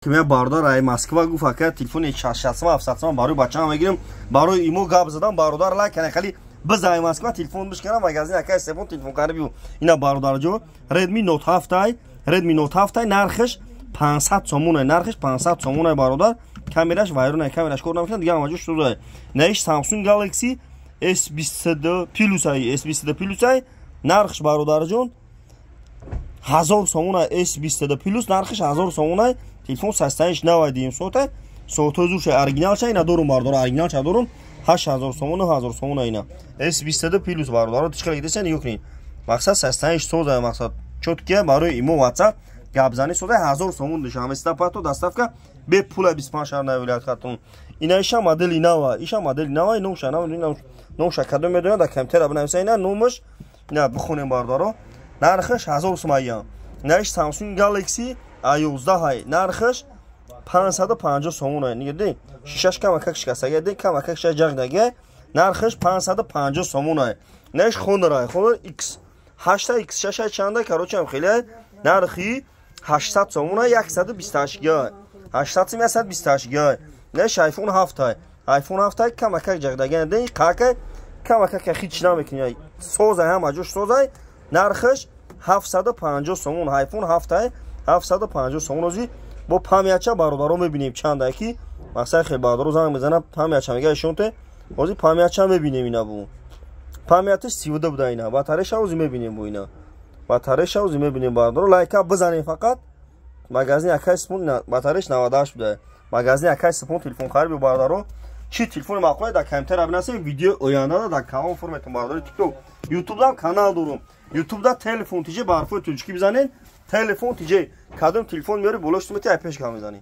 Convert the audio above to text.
Ки мея бародар ай Москва гуфт: «Ака, телефони 600 сомон, 700 сомон барои бачаам мегирем». Барои имо гап задам, бародар, лайк кана, хали бизай Москва, телефон бишканам, магазин акай Стефон телефон кари биё. Ина, бародарҷо, Redmi Note 7 ай, Redmi Note 7 ай, нархаш 500 сомон ай, нархаш 500 сомон ай, бародар. Камераш вайрон ай, камераш кор намекунад, дига ҳама ҷо шуд. Наиш Samsung Galaxy S22 Plus ай, S22 Plus ай, нархш, бародарҷон, 1000 сомон ай. S22 Plus нархш 1000 сомон ай. Телефон состояниш навай, дим соата, соатҳои зурша, оригиналша ина дорум, бародар, оригиналша дорум, 8000 сомон, 9000 сомон ина S22 Plus. Бародаро, тишкала гидеса, нигоҳ кунед, мақсад, состояниш соза, мақсад, чёткия, барои имо, WhatsApp гапзанӣ соза. 1000 сомон. Душанбе стапато доставка бепула, 25 шаҳр на вилоят Хатун. Ина иша модели нава, иша модели нава, номша номша кадом медонад, дар компютера бинависа. Ина номаш, ина бихонем, бародаро, нархаш 1000 сомая. Наиш Samsung Galaxy A11 ай, нархаш 550 сомон ай. Нигади, шишаш камакак шикастага, ди камакак шиш ҷағдага, нархаш 550 сомон ай. Наиш Honor ай, Honor X 8, X 6 чанда, короче, ам хеле, нархи 800 сомон ай, 128 га, 800 сом, 128 га. Наиш iPhone 7 ай, iPhone 7 ай, камакак ҷағдага, ди кака камакак хич намекунӣ, созай, ҳама ҷош созай, нархаш 750 сомон. iPhone 7 ай, 750 сомон. Ози бо памяча, бародаро, мебинем чанда, ки мақсад, хел бародаро занг мезана, памяча мега ишонте. Ози памяча мебинем, ина бу памяташ 32 буда, ина батареша ози мебинем, бу ина батареша ози мебинем. Бародаро, лайка бизанем фақат. Магазин акай Сипон, батареш 98 буда. Магазин акай Сипон телефон харид. Бародаро, чӣ телефони маъқуле, дар компютер бинасем. Видео оянда дар канал форметон, бародари ТикТок, Ютубдам канал дорум, Ютубда Телефон Тиҷе, ба ҳарфои тоҷикӣ бизанед, Телефон Тиҷе. Кадом телефон меёри, болош тумати, ай пеш гап мезанӣ.